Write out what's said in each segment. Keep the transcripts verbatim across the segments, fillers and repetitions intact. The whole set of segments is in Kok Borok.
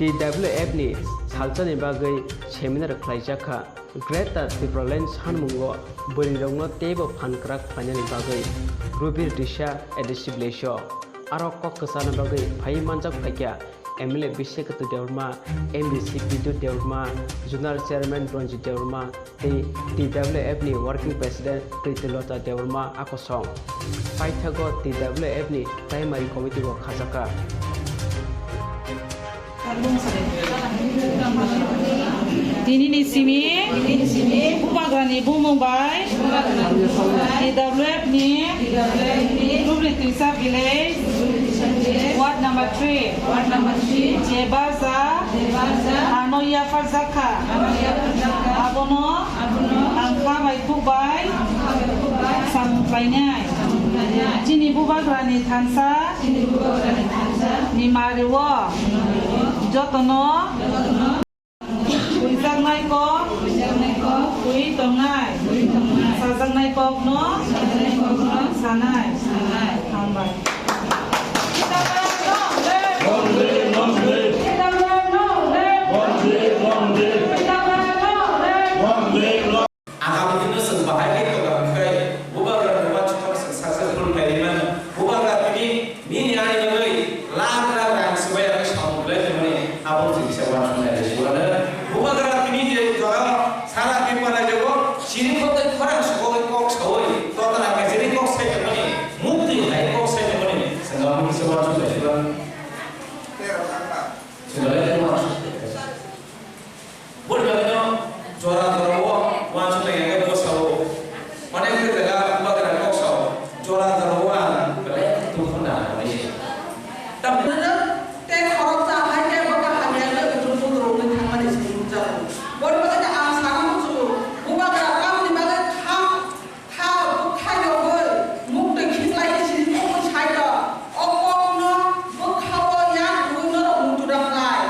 T W F ni salsani bagwi seminar khlaijak kha. Greater Tipraland sanmungo bwrwirokno teibo phan kwrak khlainani bagwi Rubir Disa A D C village-o aro kok kwchana bagwi phaiwi manjak phaikha M L A Bisekato Debbarma, M D C Bidyut Debbarma, Zonal Chairman Ranjit Debbarma tei T W F ni Working President Pritilota Debbarma a kosong. Paithago T W F ni Primary Committee bo khajakha. Tini ni simi Bubagrani bumung bai T W F ni Rubri Twisa village, ward number three, Jebaja ano yapharjak kha. Abono ang kha bai khuk bai samung khlainai. Chini Bubagrani thansa ni mario jotono huijaknai kok hui tongnai, sajaknai kokno sanai. Hambai. Agami dino chwng bahai khe kwtal wngkhe, Bubagra ni uansukmano chwng successful khlaiwi mano. Bubagra tini nini ani bagwi lakh lakh rang swbai rokni samung belai khaimani, abo chwng kisa uansuknai rw suwano. Bubagra tini je jorao sara Tripura rajyo chini koktwi khorang sogwi kok sawi, totala kaichini kok sai tongmani, muktwi hai kok sai tongmani, chwng abo kisa uansuknai suwano. Chwng belai khe uansuknai. Boni bagwino jora jora o uansuknai khe bwsao. Onek khe jaga Bubagra kok sao. Jora jora o ang belai dukhu nang hwnwi se. Tam- Tei khoroksa hai khe bwkha hamya khe utrum putrum wngwi thangmani se nukjago. Boni bagwino ang sana muchungo, Bubagra tamni bagwi kha Kha bwkha yogwi muktwi khiklai sini tongwi sai rw. O kokno bwkha-o yak rwui norok muchungnai.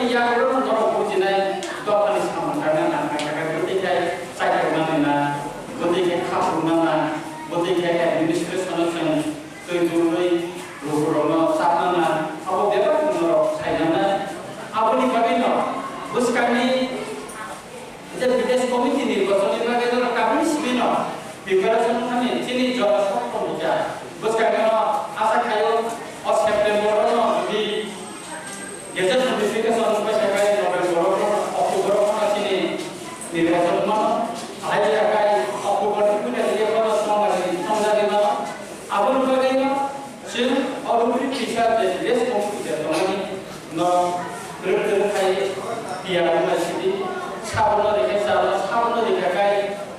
Yagulo norok bujinai dophani samung tangnai nangkha khe bwtwi khe chaitornani na, bwtwi khe khapuknana, bwtwi khe administration-o chwng twi tubui lukurokno chapnana, abo bebak norok sainanai. Aboni bagwino bwskangni je village committee nirbachonni bagwi norok tabukni simi no preparation wngmani chini jora sok tongkha. Bwskangno asa khaio o September-o no jodi Gazette notification wngpai khe November o, October o phano chini nirbachon mano. Hai khe October ni puila rwgwi phano songmani songjagwi mano. Aboni bagwi no chwng o rukri kisa je village committee je tongmani no rwk rwk khai tiya wngmani sidi sabono rikha chalo, sabono rikha khai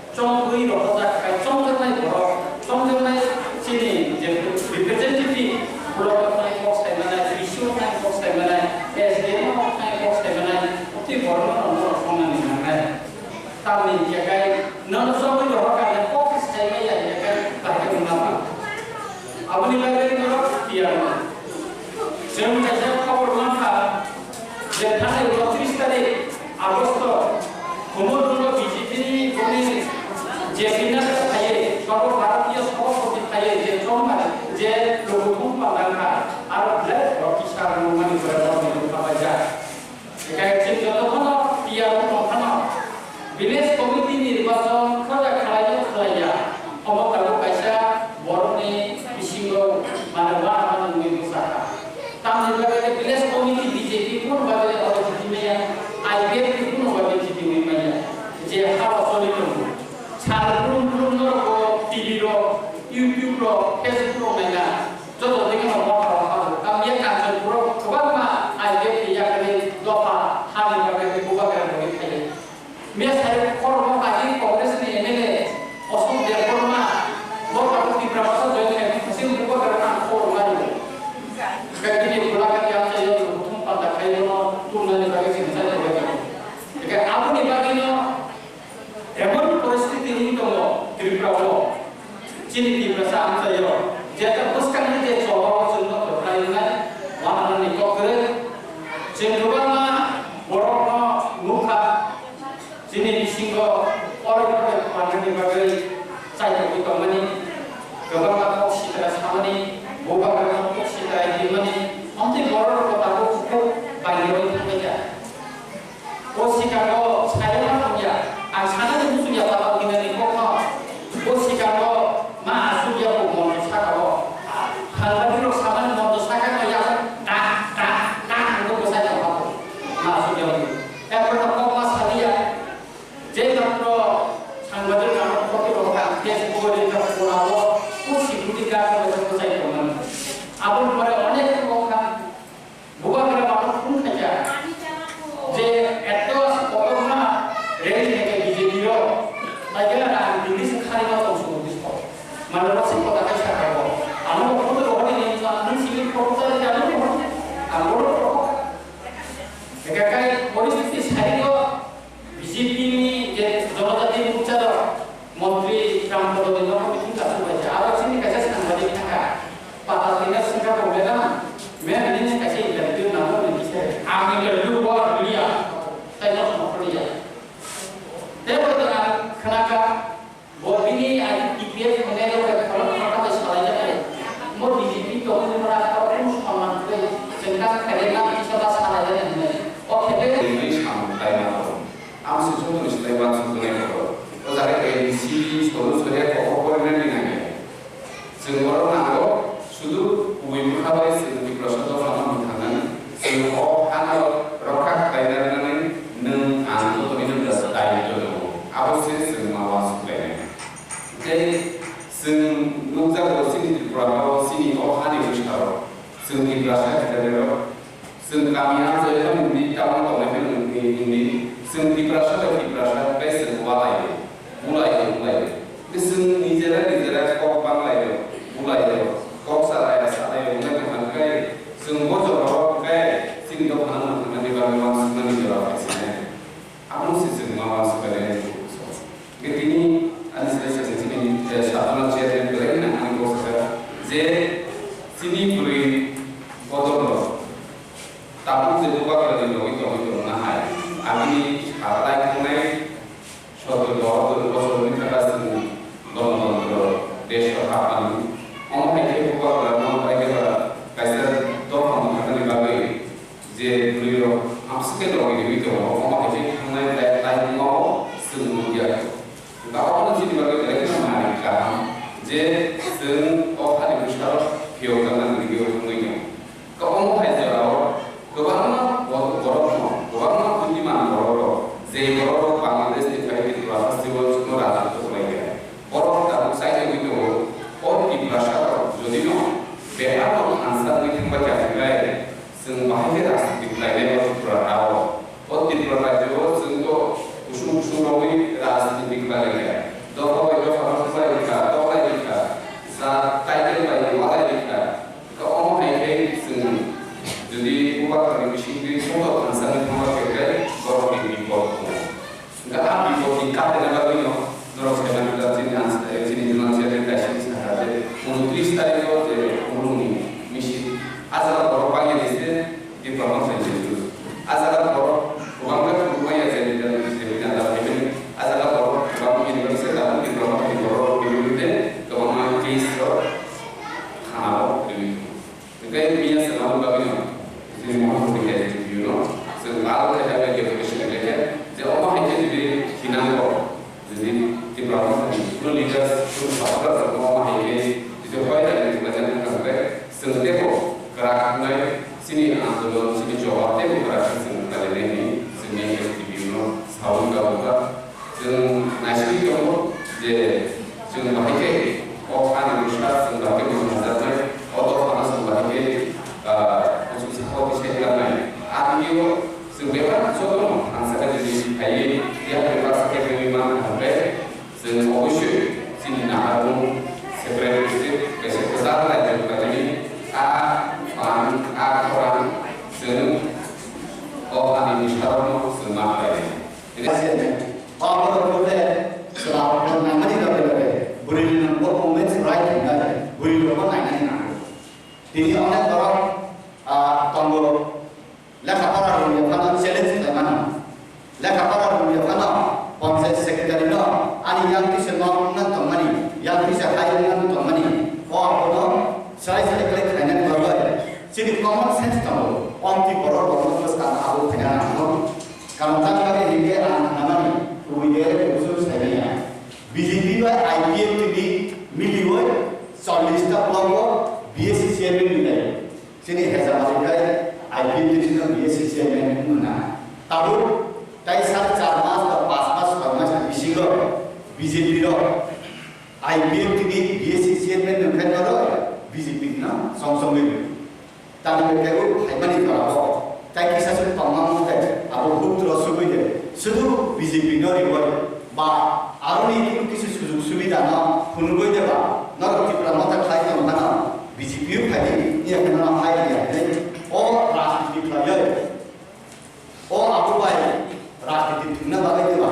Chongwi rohorjak khai chongjaknai borok, chongjaknai chini je representative, block-o thangwi kok saimanai, D C-o thangwi kok saimanai, S D M-o thangwi kok saimanai, tei borokno rwngno rwknani nangnai. Tamni hwnkhe khai nono chongwi rohorkha hwnwi kok saimaya hwnkhe khai bahai wngma ba. Aboni bagwi norok tiyar wng. Chwng kaisa khobor mankha je thanai ulo tris tarik Agosto, Khumulwng B J P ni boni je P N L phaiwi, Sarbo Bharatiya Sabhapati phaiwi je chongmani je lukuthum panda wngkha, aro belai borok kisa rwmani borok rok ni wngkha bai jak. Ekai chwng joto phano tiyar wng tong phano, village committee ni nirbachon khoja khlai-o khlai ya, omo tabuk kaisa borokni bisingo mane uanama nungwi bwsa kha. Tamni bagwi village committee B J P kunu bagwi oro jiti maya, I P F ni kunu bagwi jiti wi maya. Je hao choli tongo. Sal brum brum norok T V rok, YouTube rok, Facebook rok naina. Joto digi no mokha rok habo. Tamni Kanchanpur o kwbangma I P F ni yakni dopha hani bagwi bubagra nungwi phaiya. Mia sai khorokma party Congress ni M L A Ashok Debbarma, bo tabuk Tipra Motha join khaimani simi bubagra ang khorokma rio. Khe bini bwlakhe yang chaio, buthum panda khaio no, tumnani bagwi chini chai tongwi tongo. Hingkhe aboni bagwino emon poristiti wngwi tongo Tripura o. Chini Tiprasa amchaio, jeta bwskangni je choba o chwngno kwplai wngnai, uanani kok kwrwi. Chwng kwbangma borokno nukha, chini bisingo oroi oroi manani bagwi chaitokwi tongmani, kwbangma kok sitra samani, bubagrano kok sitra hinmani, amtwi borok rok tabuk bukhuk bainirwi thangbaikha. O sikango sayama tongya, ang sanani muchungya pata hinani kokno. O sikango ma asukya bo monto sakao. Thangbadirok samani monto sakano ya ta, ta, ta hwnwi bwsai tongkha bo. Ma asukya bo. Ekhono kokma saliya. Je matro sangbadir kano kopi rokha Facebook o rinka phone o, o security guard rok bwsai tongmani. Aboni pore onek rok kha Bubagra mano phone khaikha je eto kotorma rally khaikha B J P rok, taikhe ang English khari ma tong sugo bisko. Mano rok se kota khai sakha bo. Ano bo phone rohorni nini ma nung simi phone sa ri ano rohor. Ang bono rohor. Eka kai poristiti sari o B J P ni je Jonojati Morcha rok, Montri Ram Padoni no meeting kasu bai, aro chini kaisa sangbadik thangkha, pata tina singkha bo madam, ma'am nini kaisa interview nango ni kisa, ang interview bo liya, tai no songkho liya. Tei bo to ang khnakha, Bo bini agi T P F hwnwi rok bai khorok khorokma bai salai jaknai. Mo B J P tongmani mora kok kunu sonman kwrwi chwng kha khairwi ma kisa ba salai jaknai hwnwi. O khe be Twi samung tai ma tongo. Ang se joto ni slai uansuk tongnai tongo. O jaga A D C solu soria kok kok porinani nangnai. Chwng borok nango. Sudu kubui bwkha bai chwng Tiprasa dophano mwthangwi chwng o hano rokha khlaina rwnani nwng ang joto ni nwng da daityo tongo. Abo se chwng ma uansuk lainai. Tei chwng nukjago chini Tripura o chini o hani bwsarok chwng Tiprasa hijaberok. Chwng kami amchoi hwnwi town tongnai phano wngwi wngwi chwng Tiprasa bai Tiprasa tei chwng ualaio, bulaio, bulaio. Tei chwng nijera nijera kok banglaio, bulaio, kok salaia salaio wngwi tongkha, hwnkhe chwng bo jorao hwnkhe chini dophano mwthangmani bagwi uansukmani jora phaisinai. Abono se chwng ma uansukmani. Hwnkhe tini ani slai se chini, eh, sadhana chairman belai kheno ani kok sakha je chini bwrwi bodolno tabuk je bubagrani logi tongwi Khe rogwi rwui tongo, omo hai khe thangnai lai-, laibuma o chwng nukya. Hwnkhe obono chini bagwi belai kheno manwi kaham je chwng o hani bwskango phiyok jaknani video wngwi tongo. Hwnkhe omo hai jorao kwbangma bo-, borokno, kwbangma buddhiman borokrok, je borokrok Bangladesh ni phai Tripura haste o chwngno rajotw khlaikha. Borok tabuk chaitogwi tongo, o Tiprasa rok jodino beharno thansa wngwi thangba kha, hwnkhe chwng bahai khe rajniti khlainai o Tripura ha o. O Tripura rajyo o chwng to kusung kusung rogwi rajniti khlai lai kha. Dopha bai dopha no khlai lai kha, toklai lai kha, sa title bai walai lai kha. Hwnkhe omo hai khe chwng jodi bubagrani bisingtwi joto thansa wngwi thangma khe khe borokni bipod tongo. Hwnkhe a bipodni katina bagwino norok sai mani da chini ans-, eh, chini General Secretary kaisa wngwi sakha je unotris tarikh o je Khumulwngni misil. A jaga borok bangya ni se Tipra Motha ni se juice. A jaga borok kwbangma phuru maya je leader, je leader da phaiwi. A jaga borok kwbangma university da Tipra Motha ni borok rok kwbangma case rok thana o rwui tongo. Hwnkhe miya swkang bagwino chini Mohanpur ni S D P O no chwng aro khe hai bai deputation khlai khe je omo hai khe jodi thinango, jodi Tipra Motha ni kuno leaders, kuno supporters rok omo hai khe jodi hoi rai ni thwnglaijak wngkha hwnkhe chwng teibo kwrak wngnai, chini andolon, chini jobab teibo kwrak khe chwng khlainai hinwi chwngni S D P O no saui kabukha. Chwng naisingwi tongo je chwng bahai khe o ani bwsa chwng bahai khe mwthangjaknai, o dophano chwng bahai khe, ah, kuchuk sakao tisai laknai. Amtwio chwng bebak jotono thansa khe jodi phaiwi yakni baksa khe phaiwi mankha hwnkhe chwng obosoi chini naharmung separate district kaisa kwchar rajyo khlainani a phan, a khorang chwng o ani bwsarokno chwng ma khlainai. Oborok khe chwla rok nainani loge loge bwrwi rok bo women's right hwnwi bwrwi rok bo nainani nango. Tini onek borok, ah, tongo lekha pora rwngya phano challenge khlai mano. Lekha pora rwngya phano panchayat secretary no ani yang tisa nok wngna tongmani, yang tisa hai wngna tongmani. O abono chwrai chwrai khlai khlainani bagwi chini common sense tongo. Omtwi borok rokno bwskang abo khaina nango. Karon tamni bagwi hinkhe ang khnamani kubui de kubui saimanya. B J P bai I P F T ni miliwi chollish ta block o B S C chairman ni lai. Chini hezamari bai I P F T ni no B S C chairman wngna. Tabuk tai sar char mas ba pas mas soi mas ni bisingo B J P rok I P F T ni B S C chairman wngkha no B J P no song song ni. Tamni kebo phaimani jora o tai kisa se tongma mungkhe abo huk tro sugui de sudu B J P no riwai ba aroni kunu kisi sujug subida no phunugui de ba norok Tipra Motha khlai tong phano B J P o phaidi iya kheno hai ya de o rajniti khlaioi. O abo bai rajniti thwngna bagwi diba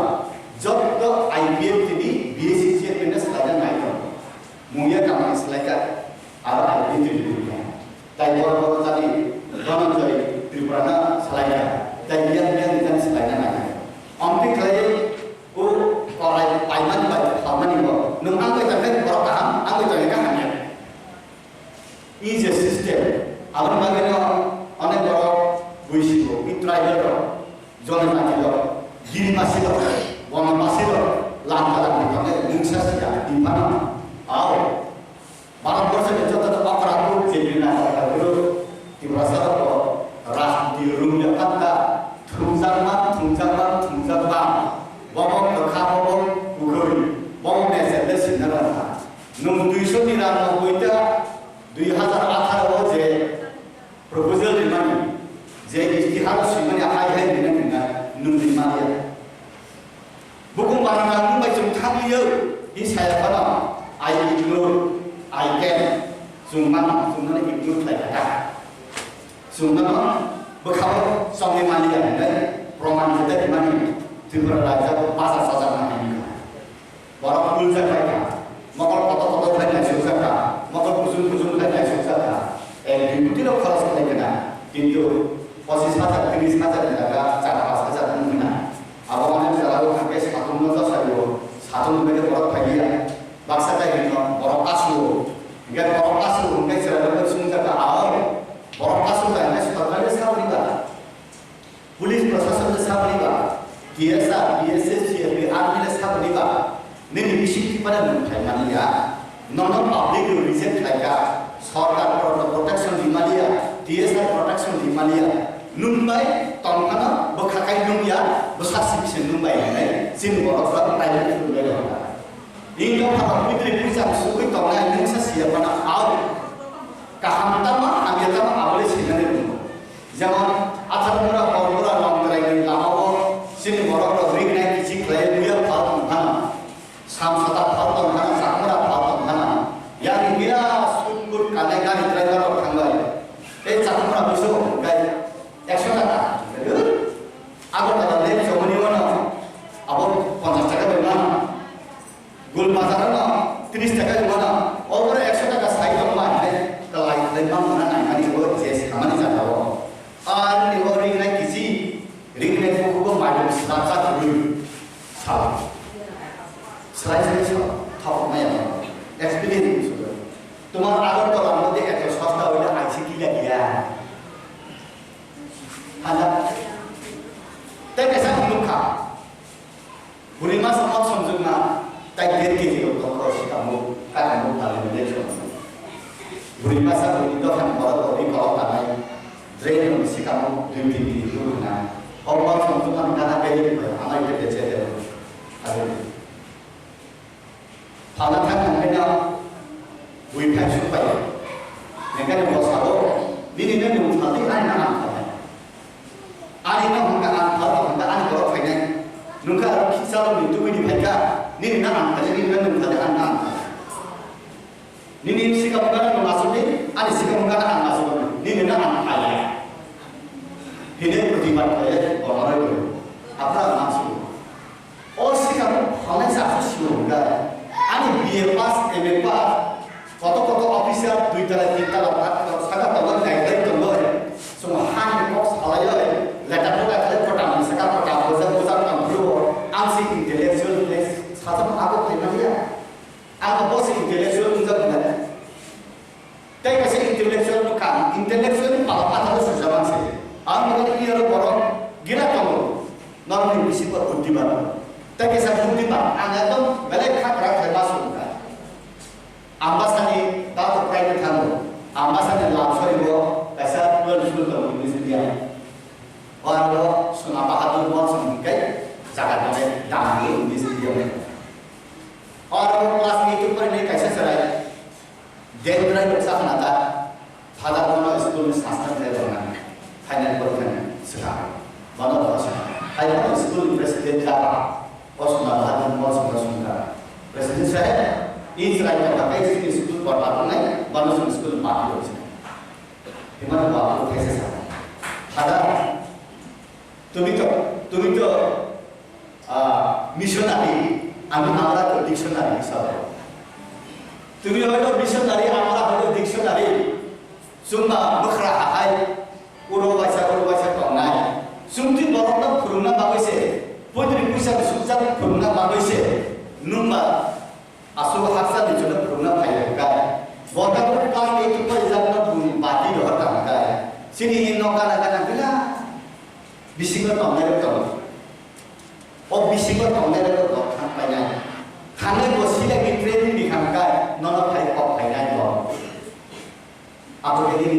jotto I P F T ni B S C chairman no swlaina nai tongo. Mungya kamani swlaikha aro I P F T ni thwngya. Tai bor bor jani Dhananjoy Tripura no swlaikha. Tai biyan biyan ni jani swlaina nai. Omtwi khlaiwi o korai paimani bai phalmani bo nwng ang bai tongkhe borok kaham, ang bai tongkhe kaham ya. Is a system. Aboni bagwino onek borok buisigo, i tribal rok, jonojati rok, giribasi rok, bonobasi rok, langka langni tongwi mungsa sida, di phano. Ao, Bharat borso ni joto okra kuk je bina okra kuk, Tiprasa rok rajniti rung ya patta, thumjakma, thumjakma, thumjakma. Bobo kwkha, bobo kukhuri, bobo mechel le sinna rang kha. Nwng duiso niranobboi ta dui hazar atharo o je proposal rimani, je istihar swimani hai hai rinani hwnna nwng rimaliya. Bukung barana nwng bai chwng thangliyo, hi saya phano, I ignore, I can, chwng mano, chwng nono ignore khlai kha ta. Chwng nono bwkhao chongwi maliya hwnwi proman khe rimani Tripura rajyo bajar sajak nang hwnwi kha. Borok puljak bai kha, mokol kotor kotor khlai naisukjak kha, mokol kuchung kuchung khlai naisukjak kha. Ek dui koti rok khoros khlai khe na, kintu pochis hajar, tris hajar ni jaga char panch hajar wng khe na. Abo mane jora o thang khe satung no josa rio, satung hwnbai khe borok phai ya. Baksa tai hino borok kasu o. Hingke borok kasu hingke chwrai rok sungjak kha, ao borok kasu jai hingke sorkari sakri ba. Police saboni ba, T S R, T S S, C R P, army le saboni ba, nini bising tipara nwng khai mani ya, nono public reject khai ka, sorkar protection di mani ya, T S R protection di mani ya, nwng bai tongphano bwkha khai nwng ya, bwsa sibise nwng bai hinwi, chini borok rok private school bai rok. Ino phatha puitri puisa sugwi tongnai mungsa siya phano au. Kaham tamo, hamya tamo, abole sinani tongo. Jemon, Atharmura, Bormura, Longtrai ni lama o, chini borok rok ringnai kichi khlai buya phal tong phano. Samsata phal tong phano, Chakmura phal tong phano. Yang gira sut kut kanai gari driver rok thangbai. Tei Chakmura buso gai ekso taka. Agartala lek chomoni mano, abo ponchas taka bai mano. Gul bazar no tris taka rwmano, o boro ekso taka sai tongma hinwi kalai khlai mangmana naimani bo je samani jagao. Ar ni o ringnai kisi, ringnai bukugo maidum slap sak rwi sal. Slai slai sal, thok maya. Experience sudo. Tomar Agartala moddhe eto sosta hoile I C T lagiya. Handa. Tei kaisa mwnwkha. Bwrwi masa mok songjakna tai der kg rok dokro sikamo kakamo phalwi mele chwng. Bwrwi masa bwrwi dophani borok rokni kolok tanai drain rokni sikamo dui tin tin rok hwnna. O mok songjakna gana beri bai amai bete chete rok. Phalna thang nangkhe no bui phai suk pai. Nangkhe bo sabo, "Nini no nwng phaldi ani no ang phalnai. Ani no hwnka ang phal, hwnka ani borok phainai. Nwngkha aro khisa rok ni tubui ni phaikha, nini no ang phalnai, nini no nwng phaldi ani no ang phalnai. Nini sikamo gana nwng asukdi, ani sikamo gana ang asukdi, nini no ang phalnai." Hine protibad khlaiya bono roi roi. Aphra ang asukdi. O sikang phalnai sa aswk sio hwnka. Ani B A pass, M A pass, koto koto officer dui tala, tin tala, saka tala nai nai tongoi. Chwng hani kok salaioi, leta poka khlai pota mani saka pota boja boja tong phuru. Ang si intellectual place sajak abo khlai manya. Ang bo si intellectual wngjak hwnka. Tei kaisa intellectual bwkha, intellectual ni pala patharo sujak mang se. Ang bo ni iyaro borok gira tongo. Norok ni bisingo buddhiman. Tei kaisa buddhiman, ang ekdom belai khakra khlai ma sung kha. Ambasani tato private thango. Ambasani Lamsori bo kaisa twelve school tongo English medium. O aro Sona Bahadur Mall song hingkai jaga dane dam English medium. O aro class eight to four ni kaisa chwrai. Dendrai rok sakha na ta, Father bono school ni sastan khe rwna, final porikha ni swkang. Bono rwna swkang. Hai bono school ni president jaba, o Sona Bahadur Mall songno songkha. President saheb, i chwrai tongkha tei chini school porda wngnai, bono chwng school ni party rok se. Himani bo ang khaisa sakha. Father, তুমি তো, তুমি তো, আহ, missionary, আমি, আমরা তো dictionary হিসাবে। তুমি হয়তো missionary, আমরা হয়তো dictionary। Chwngma bwkhra hai, uro waisa, uro waisa tongnai. Chwngtwi borokno phwrwngna bagwi se, poitri puisa sukjak phwrwngna bagwi se, nwngma aswk haksa ni jono phwrwngna phai rwkha. Bo tabuk class eight to four jak no bung bati rohor tangkha. Chini in no kana kana bila bisingo tongnai rok tongo. O bisingo tongnai rok bo thang painai. Thangwi bo silagi training ni khamkha nono phai kok phainai bo. Abo khe nini